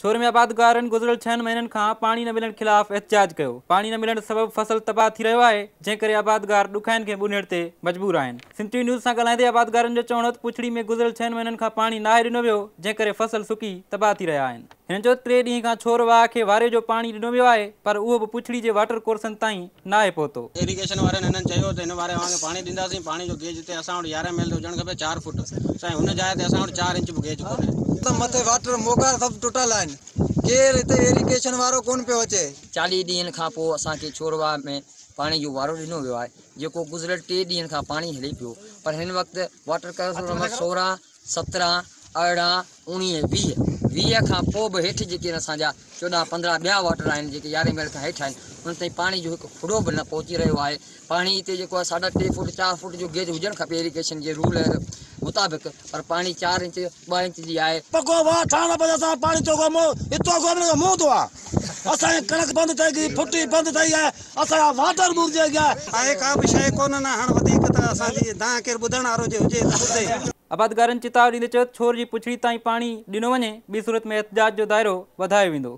ڇور ۾ آبادگارن گذريل ڇهن مهينن کان پاڻي نه ملڻ خلاف احتجاج ڪيو. پاڻي نه ملڻ سبب فصل تباهه ٿي رهيو آهي، جنهن ڪري آبادگار ڏکاين کي ٻنهيڙ تي مجبور آهن. سنڌ ٽي وي نيوز سان ڳالهائيندي آبادگارن جو چوڻ هو ته پڇڙي ۾ گذريل ڇهن مهينن کان پاڻي ناهي ڏنو ويو، جنهن ڪري فصل سڪي تباهه ٿي رهيا آهن. هنن چيو ته ٽي ڏينهن کان ڇور واهه کي واري جو پاڻي ڏنو ويو آهي، پر اهو به پڇڙي جي واٽر ڪورسن تائين ناهي پهتو. ايريگيشن وارن هنن چيو ته هن واري اوهان کي پاڻي ڏينداسين، پاڻي جو گيج هتي اسان وٽ 11 ميل تي هجڻ کپي 4 فوٽ، سائين هن جاء تي اسان وٽ 4 انچ به گيج ڪونهي. ته مٿي واٽر موگار سڀ ٽٽل آهن، ڪير هتي ايريگيشن وارو ڪونه پيو اچي. 40 ڏينهن کان پوء اسان کي ڇور واهه ۾ پاڻي جو وارو ڏنو ويو آهي، جيڪو گذريل 3 ڏينهن کان پاڻي هلي پيو، پر هن وقت واٽر ڪورس نمبر 16، 17، 18، 19، 20، 20 کان پوء به هيٺ جيڪي اسان جا 14، 15 ٻيا واٽر آهن جيڪي 11 ميل کان هيٺ آهن، انهن تائين پاڻي جو هڪ ڦڙو به نه پهچي رهيو آهي. پاڻي هتي جيڪو آهي 3.5 فوٽ 4 فوٽ جو گيج هجڻ کپي ايريگيشن جي رول مطابق، پر پاڻي 4 انچ 2 انچ جي آهي. پڪو واهه ٺاهڻ پئي اسان پاڻي تو کان هتو کان به منهن ٿو آهي. اسان جي ڪڻڪ بند ٿي گئي، ڦٽي بند ٿي آهي، اسان جا واٽر مورجي گيا. آهي ڪا به شيء ڪونه نه هاڻ وڌيڪ ته اسان جي دانهن ڪير ٻڌڻ وارو جي هجي ته ٻڌي. آبادگارن چتاء ڏيندي چيو ته ڇور جي پڇڙي تائين پاڻي ڏنو وڃي، ٻي صورت ۾ احتجاج جو دائرو وڌايو ويندو.